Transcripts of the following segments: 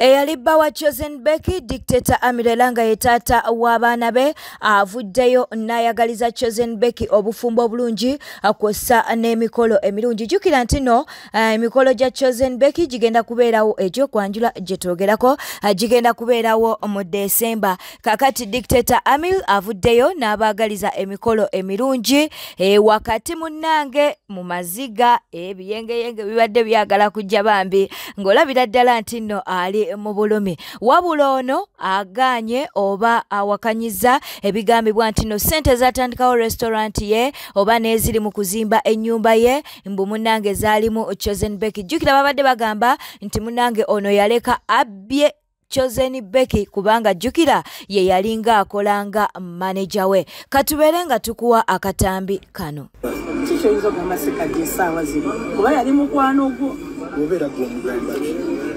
Eyali bba wa Chosen Becky, Dictator Amir, era nga ye taata w'abaana be, avuddeyo n'ayagaliza Chosen Becky obufumbo obulungi kw'ossa n'emikolo emirungi. Jjukira nti no emikolo gya Chosen Becky gigenda kubeerawo, egy'okwanjula gye twogerako gigenda kubeerawo mu December. Kakati Dictator Amir avuddeyo n'abaagaliza emikolo emirungi wakati munnange mu maziga, ebiyengeyenge bibadde byagala kujja bambi, ng'olabira ddala nti nno ali mu bulumi. Wabula ono agaanye oba awakanyiza ebigambibwa nti no ssente zatandikawo restaurant ye oba n'eziri mu kuzimba ennyumba ye mbu munnange zaalimu Chosen Becky. Jjukira babadde bagamba nti munnange ono yaleka abbye Chosen Becky kubanga jjukira ye yalinga akolanga manager we. Katubeere nga tukuwa akatambi kano. Kikyoyinza okugamba Sekajja essaawa zino kuba yali mukwano gwo? Obeera gw'omugamba ki?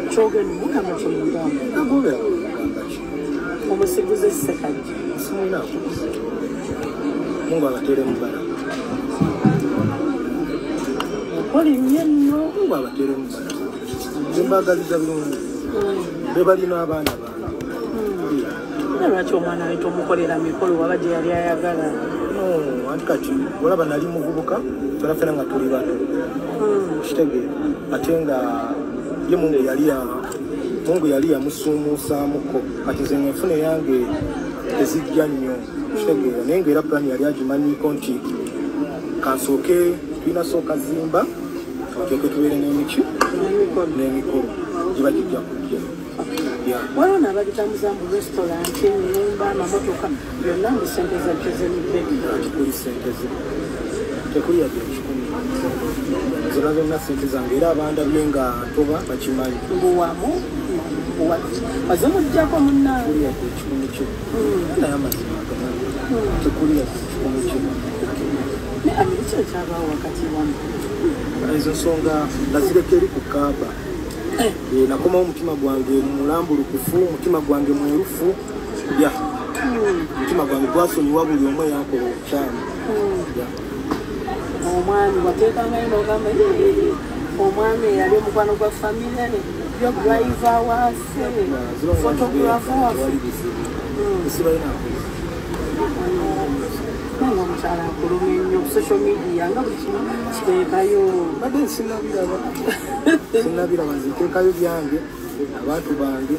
Kyogenda omugamba kyomugamba. Agobeera gw'omugamba ki? Omusiguze Sekajja. Simulinaako buzibu. Mungu abateere mu baraka. Okolimye nno. Mungu abateere mu baraka. Nze mbaagaliza birungi. Be balina abaana bange. Naye lwaki omwana we tomukolera mikolo waba gye yali ayagala? No, anti kati olaba nali muvubuka, ffena ffena nga tuli bato. Kitegeera. Ate nga ye Mungu yali yamusuumuusaamuko. Kati nze ng'enfuna eyange tezijja nnyo. Kitegeera. Naye ng'era pulaani yali agimanyiiko nti kansooke tulina sooka zimba, tulyoke tubeere n'emiki n'emikolo giba gijja kujja. Waliwo n'ababitambuza mbu restaurant, ennyumba, amamotoka byonna mbu ssente za Chosen Becky. Tekuli ssente ze, tekuli yadde ekikumi. Zonna zonna ssente zange, era abandabye nga ntoba bakimanyi. Mbu wamu wazimuggyako munnange. Tekuli yadde ekikumi kyo. Naye amazima agamanyi tekuli yadde ekikumi kyo. Ne Amiri, ki ekyabaawo wakati wamu? Ezo nsonga nazireka eri ku Kaaba. Nakomawo omutima gwange mulambulukufu, omutima gwange mwerufu. Ya, omutima gwange gwasonyiwa buli omu eyankola obukyamu. Omwami wateekangayo n'ogamba omwami eyali omukwano gwa famire, driver waffe, photographer waffe. Sibalinaako. Naye omukyala akuluma ennyo ku social media nga buli kimu kiteekayo. Badde sinnabiraba, sinnabiraba. Nze nteekayo byange, abantu bange,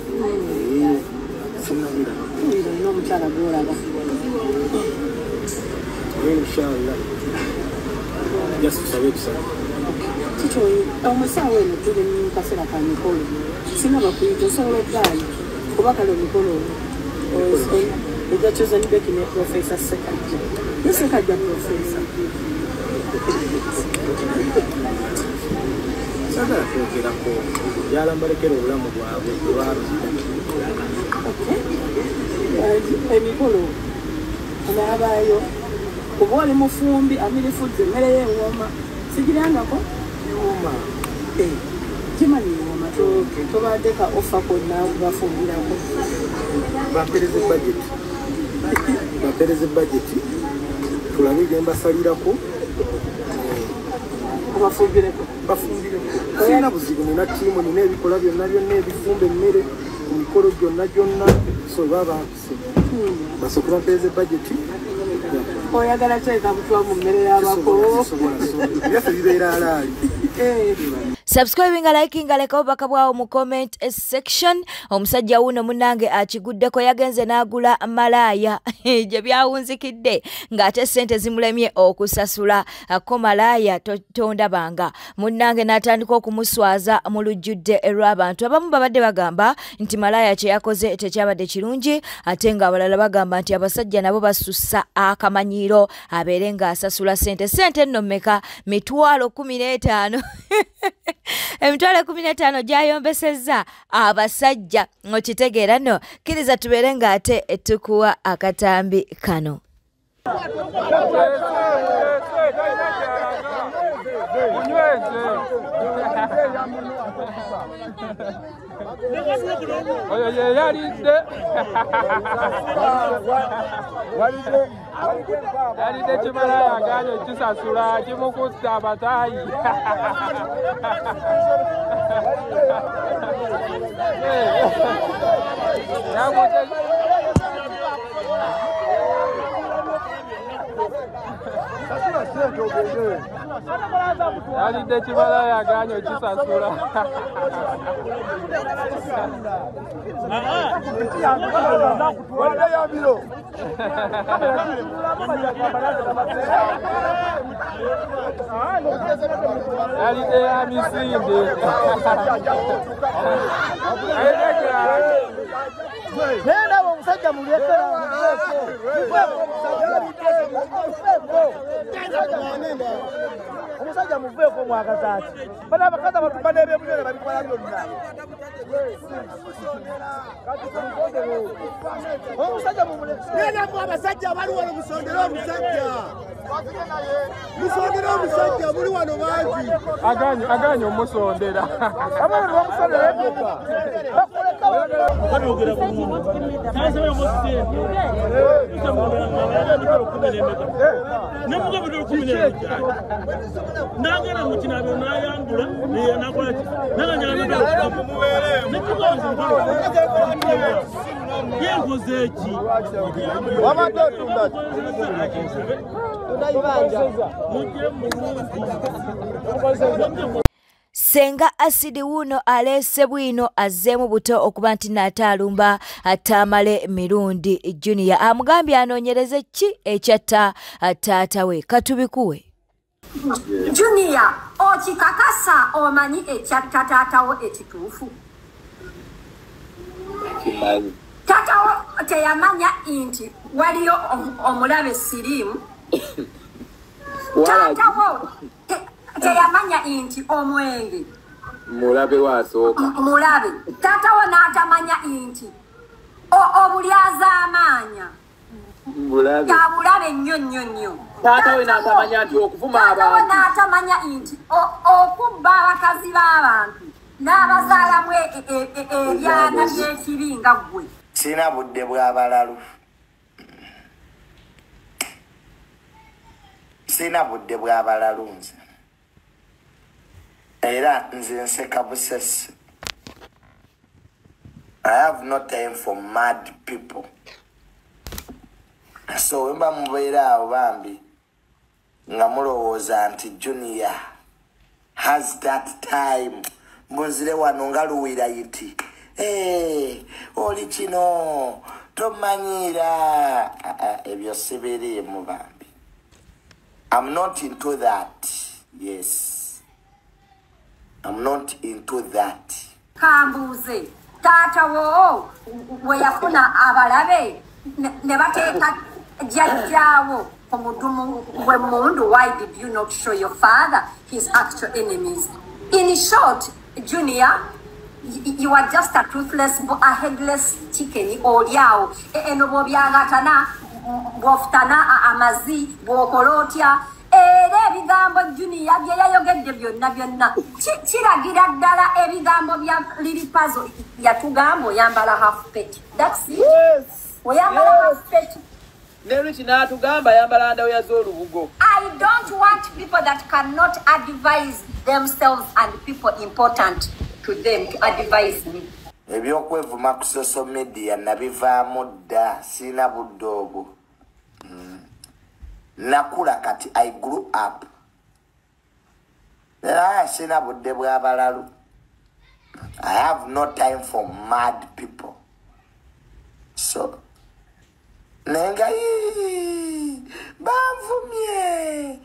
sinnabiraba. Olina omukyala gw'olaba? Inshallah, just tusabe tusabe. Kikyoyi omusawo eno tuli mu kaseera ka mikolo, singa bakuyita osobola okugaayo kuba kale omukolo ejja Chosen Becky ne Professor Sekajja. Ne Sekajja Professor. Saagala kwogerako, njagala mbalekere obulamu bwabwe bwalonda. Emikolo onaabaayo kuba oli mufumbi, Amiri Foods emmere y'ewooma sigirangako. Ewooma. Kimanyi ewooma, tobadde ka offer konna kubafumbirako? Bampereze budget, bampereze budget tulabe gye mbasalirako. Obafumbireko. Bafumbireko, sirina buzibu. Nina ttiimu, nina ebikola byonna byonna ebifumba emmere ku mikolo gyonna gyonna, so baba bampise basooke bampereze budget. Oyagala teeka butwa mu mmere y'abako? Byaffe bibeera alaali. Subscribinga, likinga, leka obubaka bwawo mu comment section. Omusajja wuno munnange akiguddeko, yagenze n'agula malaaya gye byawunzikidde ng'ate ssente zimulemye okusasula ko malaaya tondabanga munnange n'atandika okumuswaza mu lujjudde lw'abantu. Abamu babadde bagamba nti malaaya kye yakoze tekyabadde kirungi, ate ng'abalala bagamba nti abasajja nabo basussa akamanyiiro, abeere ng'asasula ssente. Ssente nno mmeka? 150,000. 150,000 gyayombesezza abasajja. Okitegeera nno, kkiriza tubeere ng'ate tukuwa akatambi kano. Oyo ye yalidde. Yalidde kimalaya aganye kisasula kimukutta abatayi. Yalidde kimalaya aganye kisasula. Yalidde ya misinde. Omusajja muveeko mwagaza ati bana abakazi abatumba n'ebyebunyole babikola byonna. Omusajja mumuleke. Nena mwe abasajja abali wano musondere omusajja. Musondere omusajja muli wano bangi. Aganyo omusondera. Abaana bamusondera emmotoka. Bakuleka batwogera bulungi. Nagenda mu kinaabiro n'ayambula nakola ki yenkoze eki wabadde otunda Senga Acid wuno aleese bwino azzeemu buto okuba nti n'ataalumba Tamale Mirundi Junior amugambye anoonyereze ki ekyatta taata we. Katubikuwe. Junior, okikakasa omanyi ekyatta taatawo ekituufu? Taatawo teyamanya nti waliyo omulabe siriimu. Taatawo teyamanya nti omwenge mulabe wasooka mulabe. Taatawo n'atamanya nti obulyazaamaanya mulabe kabulabe nnyo nnyo nnyo. Taatawe n'atamanya nti okuvuma abantu. N'atamanya nti okubba abakazi b'abantu n'abazaalamu ebyana by'ekibi nga ggwe. Sirina budde bw'abalalu. Sirina budde bw'abalalu nze. Era nze nseka busesi. I have no time for mad people. So wemba mubeera awo bambi nga mulowooza nti Junior has that time. Mbunzire wano nga luwira yiti. Hey, oli kino tomanyiira. Ebyo sibiriimu bambi. I'm not into that. Yes. I'm not into that. Kambuze taata wo we yafuna abalabe ne bateeka jjajjaawo ku mudumu gw'emmundu. Why did you not show your father his actual enemies? In short, Junior, you are just a toothless, a headless chicken. Oli awo eno bw'obyagatana bw'ofutana amazi bw'okola otya. Era ebigambo Junior bye yayogedde byonna byonna kiragira ddala ebigambo bya Lil Pazo yatugamba oyambala half pet. That's it. Yes. Oyambala half pet. Neruchi n'atugamba ayambala ndawya z'olubugo. I don't want people that cannot advise themselves and people important to them to advise me. Ebyokwevuma ku social media nabivaamu dda, sirina budde obwo. Nakula kati, I grew up. Era sirina budde bw'abalalu. I have no time for mad people. So nenga banvumye.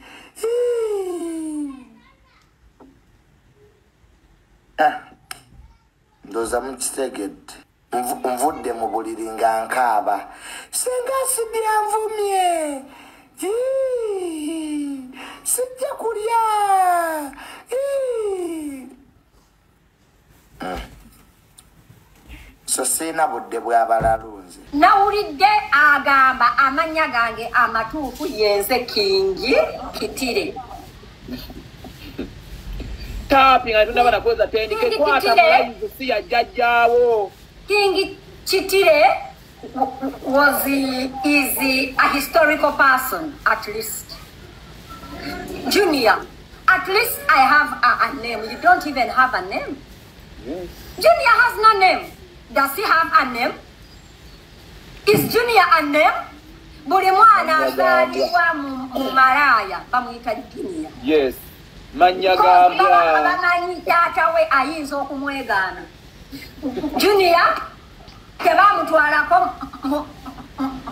Ndowooza mukitegedde. Nvudde mu buliri nga nkaaba. Senga Acid anvumye. Sijja kulya. So sirina budde bw'abalalu nze. Nawulidde agamba amannya gange amatuufu yenze Kingi Kitire. Tapi nga tundaba nakweza tendike kwata mulayizi si ya jjajjaawo. Kingi Kitire was is a historical person, at least. Junior, at least I have a name. You don't even have a name. Yes. Junior has no name. Does he have a name? Is Junior a name? Buli mwana azaalibwa mu malaaya bamuyita Junior. Yes. Mannya gambwa. Bamanyi taata we ayinza okumwegaana. Junior tebamutwalako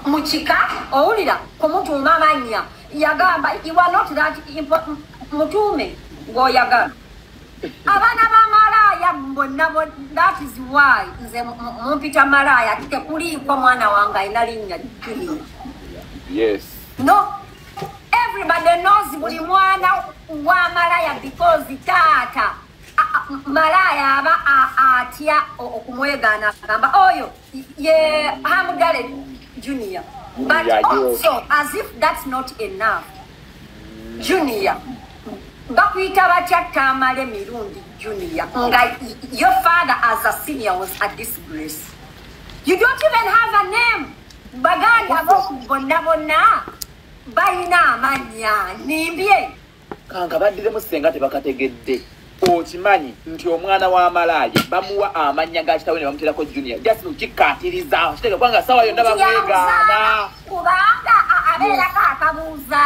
mu kika, owulira kumutuuma mannya. Yagamba you are not that important, mutuume ng'oyagala. Abaana ba malaaya bonna, that is why nze mumpita malaaya, tekuliiko mwana wange alina linnya Junior. Yes. No, everybody knows buli mwana wa malaya because taata malaya aba atya okumwegaana, agamba oyo ye Hamugale Junior. But also, as if that's not enough, Junior, bakuyita batya Tamale Mirundi Junior, nga your father as a senior was a disgrace. You don't even have a name. Baganda bo bonna bonna balina amannya nimbye. Kanka baddiremu ssenga tebakategedde. Okimanyi nti omwana wa malaaya bamuwa amannya ga kitawe ne bamuteerako Junior. Just kikkaatiriza kitege kubanga ssaawa yonna bamwegaana. Kubanga abeerako akabuuza.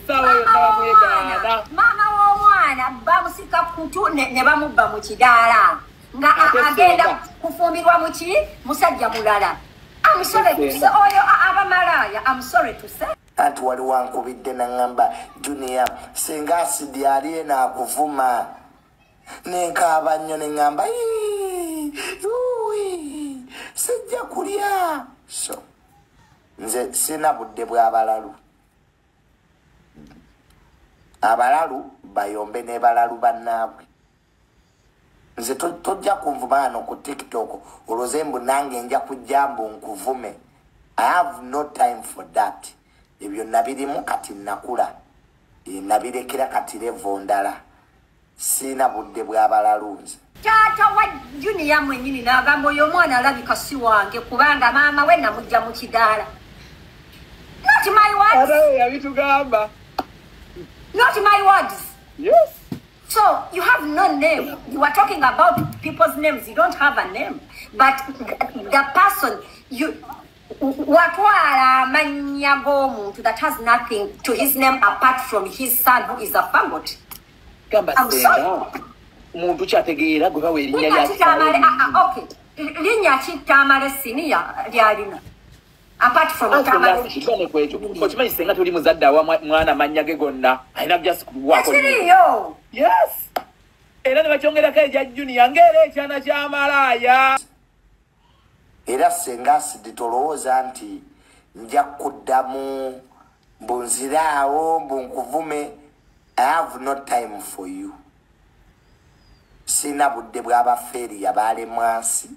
Ssaawa yonna bamwegaana. Maama w'omwana bamusika kutu ne bamubba mu kidaala nga agenda kufumbirwa mu ki musajja mulala. I'm sorry to say, oyo aba malaaya, I'm sorry to say. Anti wali wankubidde naŋŋamba Junior singa asidi ali eno akuvuma, nenkaaba nnyo neŋŋamba sijja kulya. So nze sina budde bw'abalalu. Abalalu bayombe ne balalu bannaabwe. Nze tojja kunvuma wano ku TikTok olowooze mbu nange nja kujja mbu nkuvume. I have no time for that. Ebyo nabirimu kati nakula, nabirekera kati levo ndala. Sina budde bw'abalalu nze. Taata wa Junior mwennyini n'agamba oyo omwana alabika si wange kubanga maama we namujja mu kidaala. Not my words. Ate yabitugamba. Not my words. Yes. So you have no name. You are talking about people's names. You don't have a name. But the person you watwala amannya g'omuntu that has nothing to his name apart from his son who is a fagot. Gamba ssenga omuntu kyategeera gwe bawa erinnya lya kitaawe. Okay. Linnya ki Tamale senior lyalina? Apart from Tamale. Okimanyi ssenga toli muzadde awa mwana mannya ge gonna. Alina just kuwako. Tekiriiyo. Yes. Era ne bakyongerako ekya Junior ng'era ekyana kya malaaya. Era ssenga asidi tolowooza nti nja kuddamu mbu nziraawo mbu nkuvume. I have no time for you. Sina budde bw'abafeeriya baalemwansi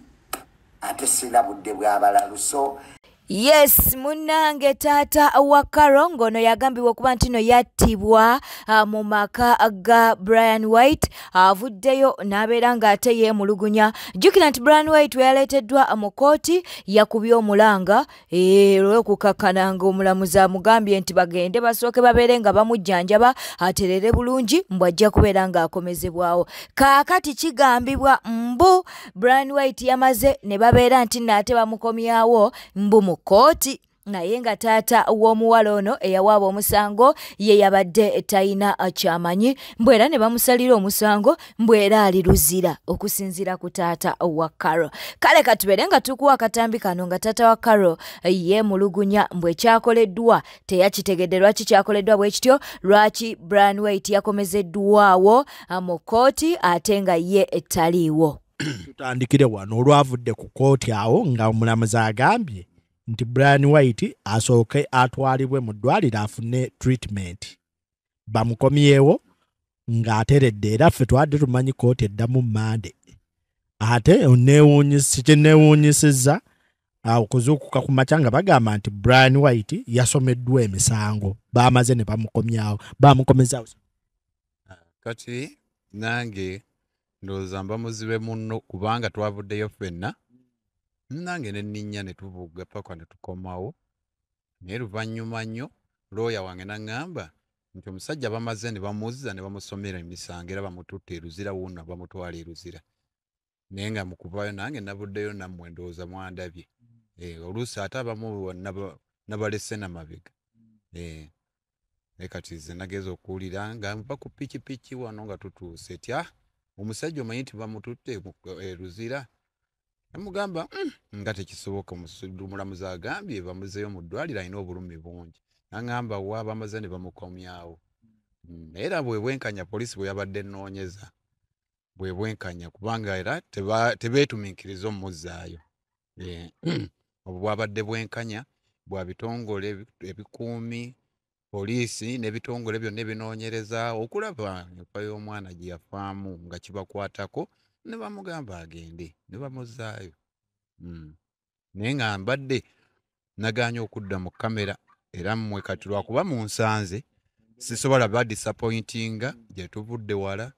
ate sina budde bw'abalalu. So Yes, munnange taata wa Caro ng'ono yagambibwa okuba nti no yattibwa mu maka ga Brian White, avuddeyo n'abeera ng'ate yeemulugunya. Jjukira nti Brian White we yaleeteddwa mu kkooti yakubye omulanga olw'okukakkana ng'omulamuzi amugambye nti bagende basooke babeere nga bamujjanjaba aterere bulungi mbu ajja kubeera ng'akomezebwawo. Kaakati kigambibwa mbu Brian White yamaze ne babeera nti nno ate bamukomyawo mbu mu kkooti, naye nga taata w'omuwala ono eyawaaba omusango ye yabadde talina kyamanyi, mbu era ne bamusalira omusango mbu era ali luzira okusinziira ku taata wa Caro. Kale katubeere nga tukuwa akatambi kano nga taata wa Caro yeemulugunya mbu ekyakoleddwa teyakitegedde lwaki kyakoleddwa bwe kityo, lwaki Brian White yakomezeddwawo mu kkooti ate nga ye taliiwo. Tutandikire wano olwavudde ku kkooti awo nga omulamuzi agambye nti Brian White asooke atwalibwe mu ddwaliro afune treatment, bamukomyewo ng'ateredde. Era ffe twadde tumanyi kkooti eddamu Mmande, ate kyenneewuunyisizza okuzuukuka ku makya nga bagamba nti Brian White yasomeddwa emisango, bamaze ne bamukomyawo, bamukomezaawo. Kati nange ndowooza mba muzibe munno kubanga twavuddeyo ffenna Nange ne nninnya ne tuvuga paka ne tukomawo. Naye luvannyuma nnyo looya wange n'aŋŋamba nti omusajja bamaze ne bamuzza ne bamusomera emisango era bamututte e Luzira, wuuno bamutwala e Luzira. Naye nga mu kuvaayo nange navuddeyo nammwe ndowooza mwandabye. Oluusi ate abamu nabalese namabega. Naye kati nze nageza okuwulira nga nva ku pikipiki wano nga tutuuse tya omusajja omanyi nti bamututte e Luzira. Namugamba nga tekisoboka, omulamuzi agambye bamuzeeyo mu ddwaliro alina obulumi bungi. N'aŋŋamba wa bamaze ne bamukomyawo. Naye era bwe bwenkanya poliisi bwe yabadde ennoonyeza, bwe bwenkanya kubanga era tebeetumiikiriza omuzzaayo. Obwo bwabadde bwenkanya bwa bitongole ebikuumi, poliisi n'ebitongole byonna ebinoonyereza okulaba enfa y'omwana gye yafaamu nga kibakwatako, ne bamugamba agende ne bamuzzaayo. Naye nga mbadde nagaanye okudda mu kamera era mmwe kati lwakuba munsanze sisobola ba disappointinga gye tuvudde wala.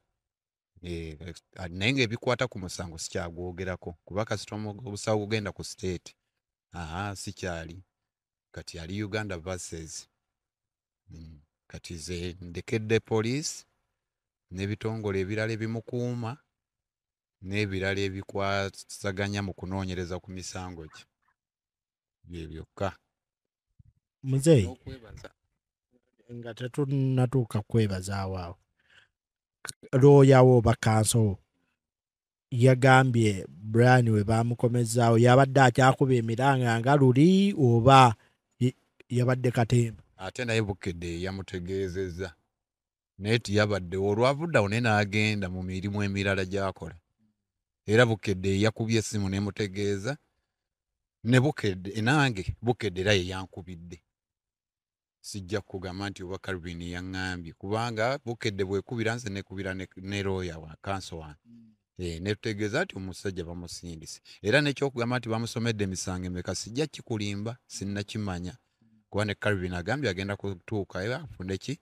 Naye ng'ebikwata ku musango sikyagwogerako kuba kasita obusawo bugenda ku state sikyali kati ali Uganda versus. Kati ze ndekedde poliisi n'ebitongole ebirala ebimukuuma n'ebirala ebikwasaganya mu kunoonyereza ku misango gye bye byokka. Muzeeyi, nga tetunnatuuka kwebazaawo awo, looya wo oba kanso yagambye Brian we baamukomezaawo yabadde akyakuba emiranga nga luli oba yabadde katemba? Ate naye Bukedde yamutegeezezza naye tiyabaddewo, olwavudde awo naye n'agenda mu mirimu emirala gy'akola. Era Bukedde yakubye essimu n'emutegeeza ne Bukedde nange Bukedde era ye yankubidde. Sijja kugamba nti oba Calvin yaŋŋambye kubanga Bukedde bwekubira nze nekubira ne looya wa kanso wange. Netutegeeza nti omusajja bamusindise. Era n'ekyokugamba nti bamusomedde emisango emeka sijja kikulimba, sinnakimanya kuba ne Calvin agambye agenda kutuuka era afune ki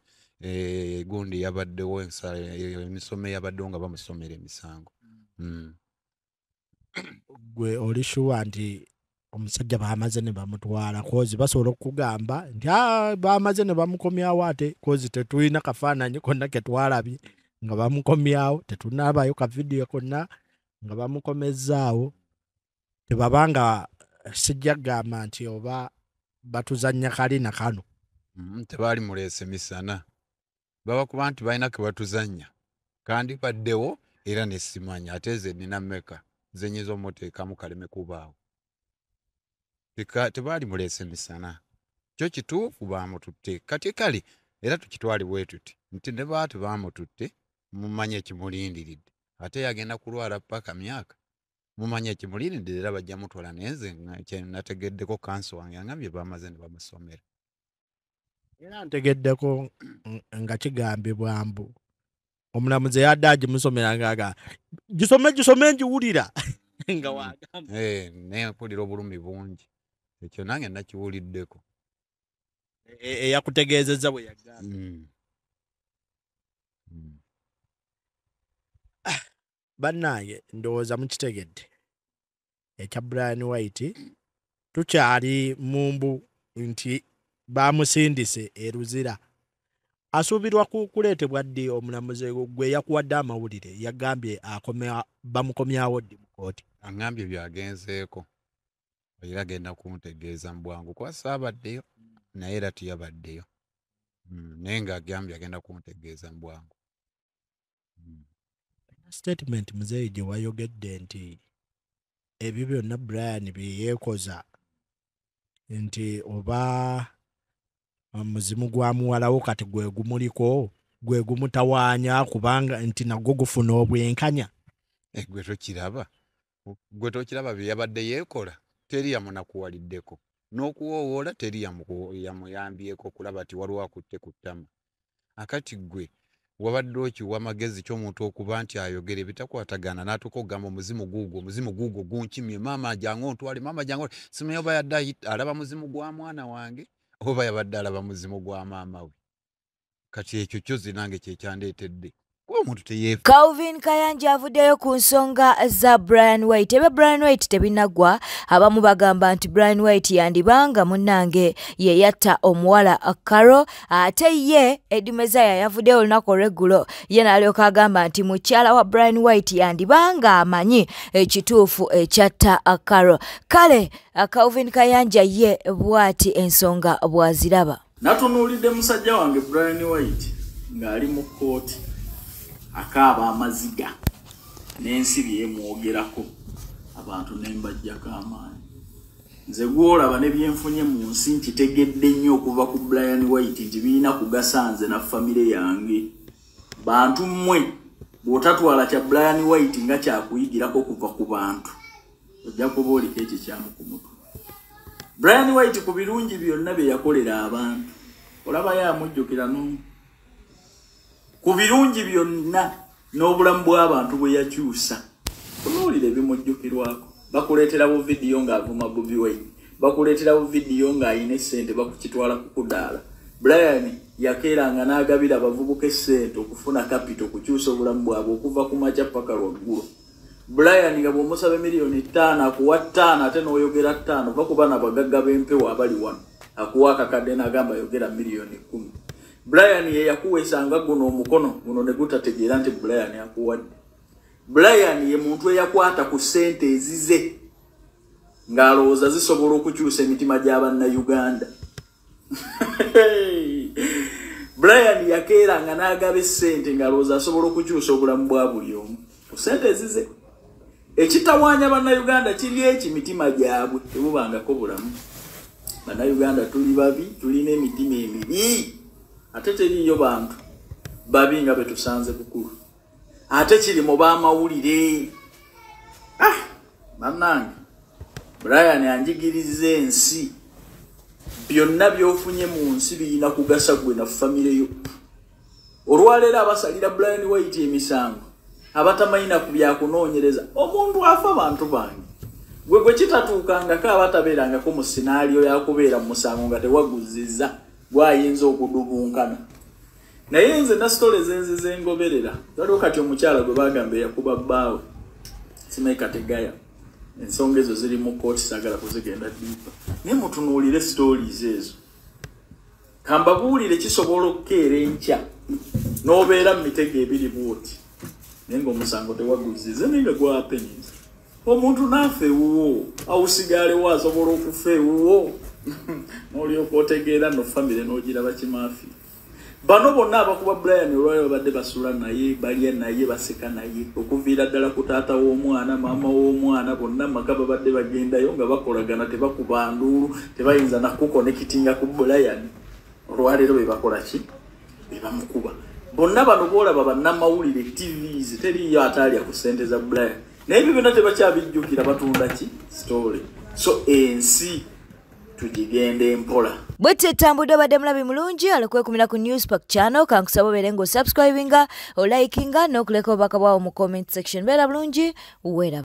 gundi yabaddewo emisomo eyabaddewo nga bamusomera emisango. Gwe oli sure nti omusajja bamaze ne bamutwala? Kozi basobola okukugamba nti bamaze ne bamukomyawo, ate kozi tetulina kafaananyi konna ke twalabye nga bamukomyawo, tetunabayo ka vidiyo konna nga bamukomezzaawo. Tebabanga sijja kugamba nti oba batuzannya kali na kano. Tebaali muleese misana, baba kuba nti balina ke batuzannya kandi baddewo era ne simanya ate nze nina mmeka nze nnyinza omuteekamu kaleme kubaawo. Tebaali muleese misana, kyo kituufu baamututte. Kati kale era tukitwale bwe tuti nti ne baba tebaamututte mumanyi ekimulindiridde, ate yagenda kulwala paka myaka, mumanyi ekimulindiridde era bajja mutwala. Naye nze kye nategeddeko kanso wange yangambye bamaze ne bamusomera. Era ntegeddeko nga kigambibwa mbu omulamuzi yadde agimusomera ng'agamba gisome gisome ngiwulira nga wagamba. Naye mpulira obulumi bungi, ekyo nange nakiwuliddeko. Eyakutegeezezza bwe yagamba. Bannange ndowooza mukitegedde ekya Brian White. Tukyali mu mbu nti bamusindise e Luzira, asuubirwa kuleetebwa ddi? Omulamuzi gwe yakuwadde amawulire yagambye bamukomyawo ddi mu kkooti? Aŋŋambye byagenzeeko era agenda kuntegeeza mu bwangu kuba saabaddeyo naye era tiyabaddeyo. Naye ng'agambye agenda kuntegeeza mu bwangu. Statement muzeeyi gye wayogedde nti ebyo byonna Brian bye yeekoza nti oba muzimu gwa muwalawo kati gwe gumuliko gwe gumutawaanya kubanga nti nagwo gufuna obwenkanya. Gwe tokiraba, gwe tokiraba bye yabadde yeekola, teri yamunakuwaliddeko n'okuwoowoola, teri yamuyambyeko kulaba ti waliwo akutte ku ttama. Akati gwe wabadde okiwa amagezi ky'omuntu okuba nti ayogera ebitakwatagana n'atuuka okugamba omuzimu guugwo, omuzimu guugwo gunkimye, maama jangu ontwale, maama jangu. Simanyi oba yadde alaba muzimu gwa mwana wange oba yabadde alaba muzimu gwa maama we. Kati ekyo kyo zinange kyekyandeetedde. Kuba omuntu teyeefa. Calvin Kayanja avuddeyo ku nsonga za Brian White. Ebe Brian White tebinaggwa, abamu bagamba nti Brian White yandibanga munnange ye yatta omuwala Carol, ate ye Eddie Mezaya yavuddeyo olunaku olw'eggulo ye n'alyoka agamba nti mukyala wa Brian White yandibanga amanyi ekituufu ekyatta Carol. Kale Calvin Kayanja ye bw'ati ensonga bw'aziraba. Natunuulidde musajja wange Brian White ng'ali mu kkooti akaaba amaziga n'ensi byemwogerako abantu ne mbajjako amaanyi. Nze gw'olaba ne byenfunye mu nsi nkitegedde nnyo okuva ku Brian White nti birina kugasa nze na famire yange. Bantu mmwe bw'otatwala kya Brian White nga kyakuyigirako kuva ku bantu ojja kuba oliko ekikyamu ku mutwe. Brian White ku birungi byonna bye yakolera abantu olabayo amujjukira n'omu. Ku birungi byonna n'obulamu bw'abantu bwe yakyusa onuulira ebimujjukirwako. Bakuleetera bu vidiyo ng'avuma Bobi Wine, bakuleetera bu vidiyo ng'ayina essente bakukitwala kukudaala. Brian yakeeranga n'agabira abavubuka essente okufuna kapito okukyusa obulamu bwabwe okuva ku makya paka lwaggulo. Brian nga bw'omusaba 5 million akuwa 5 ate n'oyogera 5 va ku baana abagagga b'empewo abali wano akuwa akakadde n'agamba yogera 10 million. Brian ye yakuweesanga guno omukono guno ne gutategeera nti Brian akuwadde. Brian ye muntu eyakwata ku ssente ezize ng'alowooza zisobola okukyusa emitima gy'abannayuganda. Brian yakeeranga n'agaba essente ng'alowooza asobola okukyusa obulamu bwa buli omu ku ssente ezize. Ekitawaanya bannayuganda kiri eki, mitima gyabwe tebubangako bulamu. Bannayuganda tuli babi, tulina emitima emibi, ate teriiyo bantu babi nga be tusanze bukulu. Ate kiri mu b'amawulire. Bannange, Brian anjigiriza ensi. Byonna by'ofunye mu nsi birina kugasa gwe na famire yo. Olwaleero abasalira Brian White emisango abatamanyi ku byakunoonyereza, omuntu afa bantu bange gwe gwe kitatuukangako abatabeerangako mu scenario yakubeera mu musango nga tewaguzizza gwayinza okudubunkana. Naye nze na stories enzi zengoberera waliwo kati omukyala gwe bagamba eyakuba bbaawe simanyi Kategaya, ensonga ezo ziri mu kkooti saagala kuzigenda deeper, naye mutunuulire stories ezo. Kambabuulire, kisobola okukeera enkya n'obeera mu mitego ebiri bwoti naye ng'omusango tewaguzize naye nga gwapenyeza omuntu naafa ewuwo awusigalewo asobola okufa ewuwo n'olyoka otegeera no famire n'ogiraba kimaafi. Bano bonna abakuba Brian olwaleero babadde basula naye, balya naye, baseka naye okuviira ddala ku taata w'omwana, maama w'omwana, bonna maka babadde bagendayo nga bakolagana, tebakuba nduulu, tebayinza nakukonekitinga ku Brian. Olwaleero be bakola ki? Be bamukuba. Bonna bano boolaba bannamawulire, TVs, teriiyo ataalya ku ssente za Brian, naye ebyo byonna tebakyabijjukira, batunda ki? Story. So ensi tugigende empola. Bwetyo etambudde. Obadde mulabi mulungi alekwekumira ku Newspark channel, kankusaba obeere ng'osubscribinga, olikinga n'okuleka obubaka bwawo mu comment section. Beera bulungi, weeraba.